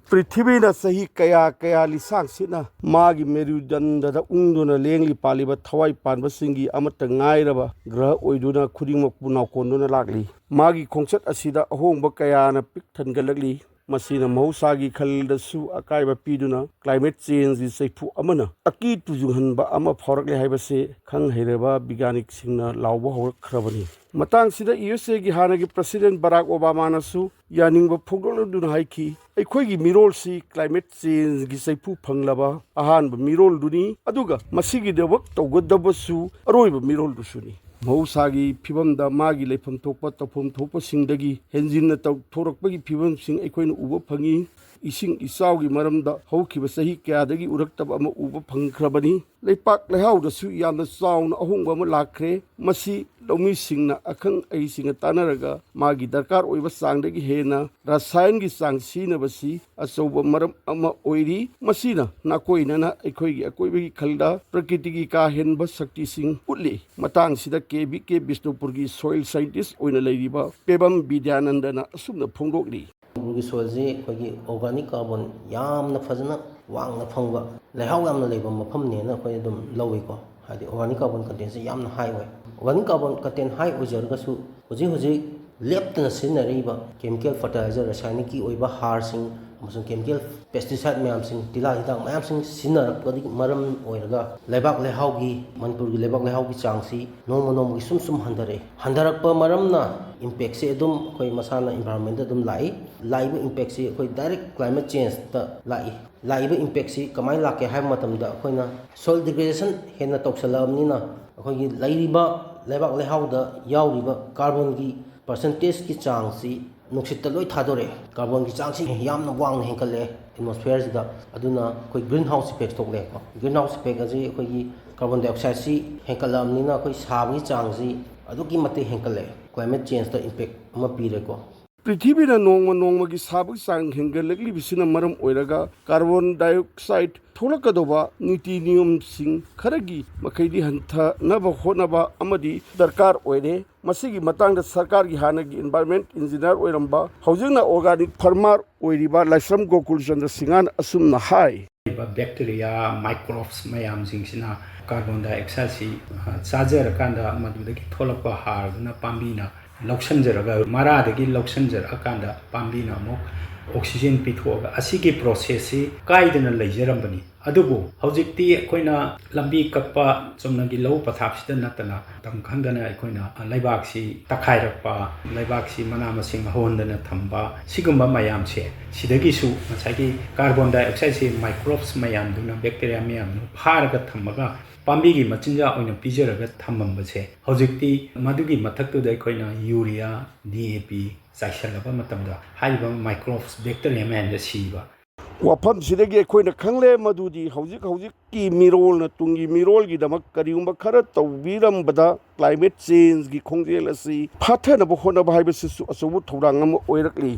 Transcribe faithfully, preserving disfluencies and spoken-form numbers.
ꯄ꯭ꯔꯤꯊꯤꯕꯤꯅ ꯆꯍꯤ ꯀꯌꯥ ꯀꯌꯥ ꯂꯤꯁꯥꯡꯁꯤꯠꯅ ꯃꯥꯒꯤ ꯃꯦꯔꯨꯗꯟꯗꯗ ꯎꯪꯗꯨꯅ ꯂꯦꯡꯂꯤ ꯄꯥꯜꯂꯤꯕ ꯊꯋꯥꯏ ꯄꯥꯟꯕꯁꯤꯡꯒꯤ ꯑꯃꯠꯇ ꯉꯥꯏꯔꯕ ꯒ꯭ꯔꯍ ꯑꯣꯏꯗꯨꯅ ꯈꯨꯗꯤꯡꯃꯛꯄꯨ ꯅꯥꯎꯀꯣꯟꯗꯨꯅ ꯂꯥꯛꯂꯤ꯫ ꯃꯥꯒꯤ ꯈꯣꯡꯆꯠ ꯑꯁꯤꯗ ꯑꯍꯣꯡꯕ ꯀꯌꯥꯅ ꯄꯤꯛ ꯊꯟꯒꯠꯂꯛꯂꯤ꯫ ꯃꯁꯤꯅ ꯃꯍꯧꯁꯥꯒꯤ ꯈꯜꯗꯁꯨ ꯑꯀꯥꯏꯕ ꯄꯤꯗꯨꯅ climate changeꯒꯤ ꯆꯩꯐꯨ ꯑꯃꯅ ꯑꯀꯤ ꯇꯨꯖꯨꯡꯍꯟꯕ ꯑꯃ ꯐꯥꯎꯔꯛꯂꯦ ꯍꯥꯏꯕꯁꯤ ꯈꯪ ꯍꯩꯔꯕ ꯕꯤꯒ꯭ꯌꯥꯅꯤꯛꯁꯤꯡꯅ ꯂꯥꯎꯕ ꯍꯧꯔꯛꯈ꯭ꯔꯕꯅꯤ꯫ ꯃꯇꯥꯡꯁꯤꯗ ꯌꯨ ꯑꯦꯁ ꯑꯦꯒꯤ ꯍꯥꯟꯅꯒꯤ ꯄ꯭ꯔꯁꯤꯗꯦꯟ ꯕꯔꯥꯛ ꯑꯣꯕꯥꯃꯥꯅꯁꯨ ꯌꯥꯅꯤꯡꯕ ꯐꯣꯡꯗꯣꯛꯂꯗꯨꯅ ꯍꯥꯏꯈꯤ, "ꯑꯩꯈꯣꯏꯒꯤ ꯃꯤꯔꯣꯜꯁꯤ climate changeꯒꯤ ꯆꯩꯐꯨ ꯐꯪꯂꯕ ꯑꯍꯥꯟꯕ ꯃꯤꯔꯣꯜꯗꯨꯅꯤ, ꯑꯗꯨꯒ ꯃꯁꯤꯒꯤꯗꯃꯛ ꯇꯧꯒꯗꯕꯁꯨ ꯑꯔꯣꯏꯕ ꯃꯤꯔꯣꯜꯗꯨꯁꯨꯅꯤ꯫ ꯃꯍꯧꯁꯥꯒꯤ ꯐꯤꯕꯝꯗ ꯃꯥꯒꯤ ꯂꯩꯐꯝ ꯊꯣꯛꯄ ꯇꯧꯐꯝ ꯊꯣꯛꯄꯁꯤꯡꯗꯒꯤ ꯍꯦꯟꯖꯤꯟꯅ ꯇꯧꯊꯣꯔꯛꯄꯒꯤ ꯐꯤꯕꯝꯁꯤꯡ ꯑꯩꯈꯣꯏꯅ ꯎꯕ ꯐꯪꯏ꯫ ꯏꯁꯤꯡ ꯏꯆꯥꯎꯒꯤ ꯃꯔꯝꯗ ꯍꯧꯈꯤꯕ ꯆꯍꯤ ꯀꯌꯥꯗꯒꯤ ꯎꯔꯛꯇꯕ ꯑꯃ ꯎꯕ ꯐꯪꯈ꯭ꯔꯕꯅꯤ꯫ ꯂꯩꯄꯥꯛ ꯂꯩꯍꯥꯎꯗꯁꯨ ꯌꯥꯝꯅ ꯆꯥꯎꯅ ꯑꯍꯣꯡꯕ ꯑꯃ ꯂꯥꯛꯈ꯭ꯔꯦ꯫ ꯃꯁꯤ ꯂꯧꯃꯤꯁꯤꯡꯅ ꯑꯈꯪ ꯑꯍꯩꯁꯤꯡꯒ ꯇꯥꯟꯅꯔꯒ ꯃꯥꯒꯤ ꯗꯔꯀꯥꯔ ꯑꯣꯏꯕ ꯆꯥꯡꯗꯒꯤ ꯍꯦꯟꯅ ꯔꯁꯥꯌꯟꯒꯤ ꯆꯥꯡ ꯁꯤꯖꯤꯟꯅꯕꯁꯤ ꯑꯆꯧꯕ ꯃꯔꯝ ꯑꯃ ꯑꯣꯏꯔꯤ꯫ ꯃꯁꯤꯅ ꯅꯥꯀꯣꯏꯅꯅ ꯑꯩꯈꯣꯏꯒꯤ ꯑꯀꯣꯏꯕꯒꯤ ꯈꯜꯗ ꯄ꯭ꯔꯀ꯭ꯔꯤꯇꯤꯒꯤ ꯀꯥ ꯍꯦꯟꯕ ꯁꯛꯇꯤꯁꯤꯡ ꯎꯠꯂꯤ꯫" ꯃꯇꯥꯡꯁꯤꯗ ꯀꯦ ꯕꯤ ꯀꯦ ꯕꯤꯁꯅꯨꯄꯨꯔꯒꯤ soil scientist ꯑꯣꯏꯅ ꯂꯩꯔꯤꯕ ꯄꯦꯕꯝ ꯕꯤꯗ꯭ꯌꯥꯅꯟꯗꯅ ꯑꯁꯨꯝꯅ ꯐꯣꯡꯗꯣꯛꯂꯤ꯫ ꯃꯅꯤꯄꯨꯔꯒꯤ soilꯁꯤ ꯑꯩꯈꯣꯏꯒꯤ organic carbon ꯌꯥꯝꯅ ꯐꯖꯅ ꯋꯥꯡꯅ ꯐꯪꯕ, ꯂꯩꯍꯥꯎ ꯌꯥꯝꯅ ꯂꯩꯕ ꯃꯐꯝꯅꯦꯅ ꯑꯩꯈꯣꯏ ꯑꯗꯨꯝ ꯂꯧꯏꯀꯣ꯫ ꯍꯥꯏꯗꯤ organic carbon contentꯁꯦ ꯌꯥꯝꯅ high ꯑꯣꯏ꯫ Organic carbon content high ꯑꯣꯏꯖꯔꯒꯁꯨ ꯍꯧꯖꯤꯛ ꯍꯧꯖꯤꯛ ꯂꯦꯞꯇꯅ ꯁꯤꯖꯤꯟꯅꯔꯛꯏꯕ chemical fertilizer, ꯔꯁꯥꯌꯅꯤꯛꯀꯤ ꯑꯣꯏꯕ ꯍꯥꯔꯁꯤꯡ ꯑꯃꯁꯨꯡ chemical pesticide ꯃꯌꯥꯝꯁꯤꯡ, ꯇꯤꯜꯍꯥꯠ ꯍꯤꯗꯥꯛ ꯃꯌꯥꯝꯁꯤꯡ ꯁꯤꯖꯤꯟꯅꯔꯛꯄꯗꯒꯤ ꯃꯔꯝ ꯑꯣꯏꯔꯒ ꯂꯩꯕꯥꯛ ꯂꯩꯍꯥꯎꯒꯤ, ꯃꯅꯤꯄꯨꯔꯒꯤ ꯂꯩꯕꯥꯛ ꯂꯩꯍꯥꯎꯒꯤ ꯆꯥꯡꯁꯤ ꯅꯣꯡꯃ ꯅꯣꯡꯃꯒꯤ ꯁꯨꯝ ꯁꯨꯝ ꯍꯟꯊꯔꯛꯑꯦ꯫ ꯍꯟꯊꯔꯛꯄ ꯃꯔꯝꯅ impactꯁꯦ ꯑꯗꯨꯝ ꯑꯩꯈꯣꯏ ꯃꯁꯥꯅ environmentꯇ ꯑꯗꯨꯝ ꯂꯥꯛꯏ꯫ ꯂꯥꯛꯏꯕ impactꯁꯤ ꯑꯩꯈꯣꯏ direct climate changeꯇ ꯂꯥꯛꯏ꯫ ꯂꯥꯛꯏꯕ impactꯁꯤ ꯀꯃꯥꯏꯅ ꯂꯥꯛꯀꯦ ꯍꯥꯏꯕ ꯃꯇꯝꯗ ꯑꯩꯈꯣꯏꯅ soil degradation ꯍꯦꯟꯅ ꯇꯧꯁꯜꯂꯛꯑꯕꯅꯤꯅ ꯑꯩꯈꯣꯏꯒꯤ ꯂꯩꯔꯤꯕ ꯂꯩꯕꯥꯛ ꯂꯩꯍꯥꯎꯗ ꯌꯥꯎꯔꯤꯕ carbonꯒꯤ percentageꯀꯤ ꯆꯥꯡꯁꯤ ꯅꯨꯡꯁꯤꯠꯇ ꯂꯣꯏ ꯊꯥꯗꯣꯔꯛꯑꯦ꯫ Carbonꯒꯤ ꯆꯥꯡꯁꯤ ꯌꯥꯝꯅ ꯋꯥꯡꯅ ꯍꯦꯟꯒꯠꯂꯛꯑꯦ atmosphereꯁꯤꯗ꯫ ꯑꯗꯨꯅ ꯑꯩꯈꯣꯏ greenhouse effect ꯊꯣꯛꯂꯛꯑꯦꯀꯣ꯫ Greenhouse effect ꯑꯁꯤ ꯑꯩꯈꯣꯏꯒꯤ carbon dioxideꯁꯤ ꯍꯦꯟꯒꯠꯂꯛꯑꯕꯅꯤꯅ ꯑꯩꯈꯣꯏ ꯁꯥꯕꯒꯤ ꯆꯥꯡꯁꯤ ꯑꯗꯨꯛꯀꯤ ꯃꯇꯤꯛ ꯍꯦꯟꯒꯠꯂꯛꯑꯦ꯫ Climate changeꯇ impact ꯑꯃ ꯄꯤꯔꯦꯀꯣ꯫ ꯄ꯭ꯔꯤꯊꯤꯕꯤꯅ ꯅꯣꯡꯃ ꯅꯣꯡꯃꯒꯤ ꯁꯥꯕꯒꯤ ꯆꯥꯡ ꯍꯦꯟꯒꯠꯂꯛꯂꯤꯕꯁꯤꯅ ꯃꯔꯝ ꯑꯣꯏꯔꯒ carbon dioxide ꯊꯣꯛꯂꯛꯀꯗꯧꯕ ꯅꯤꯇꯤ ꯅꯤꯌꯣꯝꯁꯤꯡ ꯈꯔꯒꯤ ꯃꯈꯩꯗꯤ ꯍꯟꯊꯅꯕ ꯍꯣꯠꯅꯕ ꯑꯃꯗꯤ ꯗꯔꯀꯥꯔ ꯑꯣꯏꯔꯦ꯫ ꯃꯁꯤꯒꯤ ꯃꯇꯥꯡꯗ ꯁꯔꯀꯥꯔꯒꯤ ꯍꯥꯟꯅꯒꯤ environment engineer ꯑꯣꯏꯔꯝꯕ, ꯍꯧꯖꯤꯛꯅ organic farmer ꯑꯣꯏꯔꯤꯕ ꯂꯥꯏꯁ꯭ꯔꯝ ꯒꯣꯀꯨꯜ ꯆꯟꯗ꯭ꯔ ꯁꯤꯡꯍꯅ ꯑꯁꯨꯝꯅ ꯍꯥꯏ꯫ ꯂꯩꯔꯤꯕ bacteria, microbes ꯃꯌꯥꯝꯁꯤꯡꯁꯤꯅ carbon dioxide ꯁꯤ, ꯑ, ꯆꯥꯖꯔꯀꯥꯟꯗ ꯃꯗꯨꯗꯒꯤ ꯊꯣꯛꯂꯛꯄ ꯍꯥꯔꯗꯨꯅ ꯄꯥꯝꯕꯤꯅ ꯂꯧꯁꯤꯟꯖꯔꯒ, ꯃꯔꯥꯗꯒꯤ ꯂꯧꯁꯤꯟꯖꯔꯛꯑꯀꯥꯟꯗ ꯄꯥꯝꯕꯤꯅ ꯑꯃꯨꯛ oxygen ꯄꯤꯊꯣꯛꯑꯒ, ꯑꯁꯤꯒꯤ process ꯁꯤ ꯀꯥꯏꯗꯅ ꯂꯩꯖꯔꯝꯕꯅꯤ꯫ ꯑꯗꯨꯕꯨ ꯍꯧꯖꯤꯛꯇꯤ ꯑꯩꯈꯣꯏꯅ ꯂꯝꯕꯤ ꯀꯛꯄ, ꯆꯨꯝꯅꯒꯤ ꯂꯧ ꯄꯊꯥꯞꯁꯤꯗ ꯅꯠꯇꯅ, ꯃꯇꯝ ꯈꯪꯗꯅ ꯑꯩꯈꯣꯏꯅ ꯂꯩꯕꯥꯛꯁꯤ ꯇꯛꯈꯥꯏꯔꯛꯄ, ꯂꯩꯕꯥꯛꯁꯤ ꯃꯅꯥ ꯃꯁꯤꯡ ꯍꯧꯍꯟꯗꯅ ꯊꯝꯕ, ꯁꯤꯒꯨꯝꯕ ꯃꯌꯥꯝꯁꯦ, ꯁꯤꯗꯒꯤꯁꯨ ꯉꯁꯥꯏꯒꯤ carbon dioxide ꯁꯤ microbes ꯃꯌꯥꯝꯗꯨꯅ, bacteria ꯃꯌꯥꯝꯗꯨꯅ ꯐꯥꯔꯒ ꯊꯝꯃꯒ ꯄꯥꯝꯕꯤꯒꯤ ꯃꯆꯤꯟꯖꯥꯛ ꯑꯣꯏꯅ ꯄꯤꯖꯔꯒ ꯊꯝꯃꯝꯕꯁꯦ, ꯍꯧꯖꯤꯛꯇꯤ ꯃꯗꯨꯒꯤ ꯃꯊꯛꯇꯨꯗ ꯑꯩꯈꯣꯏꯅ urea, D A P ꯆꯥꯏꯁꯤꯜꯂꯕ ꯃꯇꯝꯗ ꯍꯥꯏꯔꯤꯕ microbes, bacteria ꯃꯌꯥꯝꯁꯦ ꯁꯤꯕ꯫ ꯋꯥꯐꯝꯁꯤꯗꯒꯤ ꯑꯩꯈꯣꯏꯅ ꯈꯪꯂꯦ ꯃꯗꯨꯗꯤ ꯍꯧꯖꯤꯛ ꯍꯧꯖꯤꯛꯀꯤ ꯃꯤꯔꯣꯜꯅ ꯇꯨꯡꯒꯤ ꯃꯤꯔꯣꯜꯒꯤꯗꯃꯛ ꯀꯔꯤꯒꯨꯝꯕ ꯈꯔ ꯇꯧꯕꯤꯔꯝꯕꯗ climate change ꯒꯤ ꯈꯣꯡꯖꯦꯜ ꯑꯁꯤ ꯐꯥꯊꯅꯕ ꯍꯣꯠꯅꯕ ꯍꯥꯏꯕꯁꯤꯁꯨ ꯑꯆꯧꯕ ꯊꯧꯗꯥꯡ ꯑꯃ ꯑꯣꯏꯔꯛꯂꯤ꯫